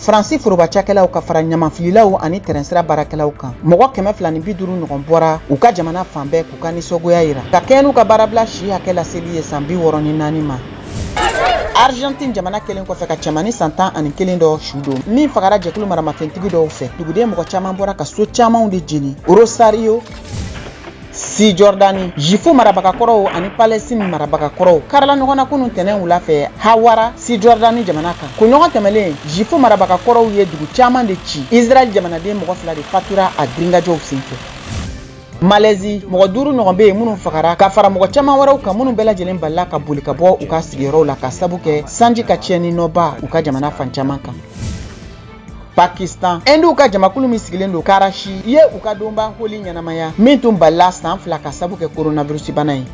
Faransi foroba cakɛlaw ka fara ɲamanfililaw ani tɛrɛnsira baarakɛlaw kan, mɔgɔ 250 ɲɔgɔn bɔra u ka jamana fan bɛɛ k'u ka nisɔngoya yira ka kɛɲɛ n'u ka baarabila si hakɛ laseli ye san 64 ma. Argentine jamana kɛlen kɔfɛ ka cɛmannin san 11 dɔ su don min fagara jɛkulu maramafɛntigi dɔw fɛ, duguden mɔgɔ caman bɔra ka so camanw de jeni Rosario. Cisjordanie, Zifu marabagakɔrɔw ani Palestine marabagakɔrɔw karila ɲɔgɔn na kunun tɛnɛn wula fɛ Hawara, Cisjordanie jamana kan. Kunɲɔgɔn tɛmɛlen, Zifu marabagakɔrɔw ye dugu caman de ci. Israël jamanaden mɔgɔ 2 de fatura a girinkajɔw senfɛ. Malaisie, mɔgɔ 5 ɲɔgɔn bɛ yen minnu fagara ka fara mɔgɔ caman wɛrɛw kan minnu bɛɛ lajɛlen balila ka boli ka bɔ u ka sigiyɔrɔw la ka sabu kɛ sanji ka tiɲɛni nɔba u ka jamana fan caman kan. Pakistan, Hinduw ka jamakulu min sigilen don Karachi ye u ka donba Holi ɲɛnamaya min tun balila san 2 ka sabu kɛ coronavirus bana ye.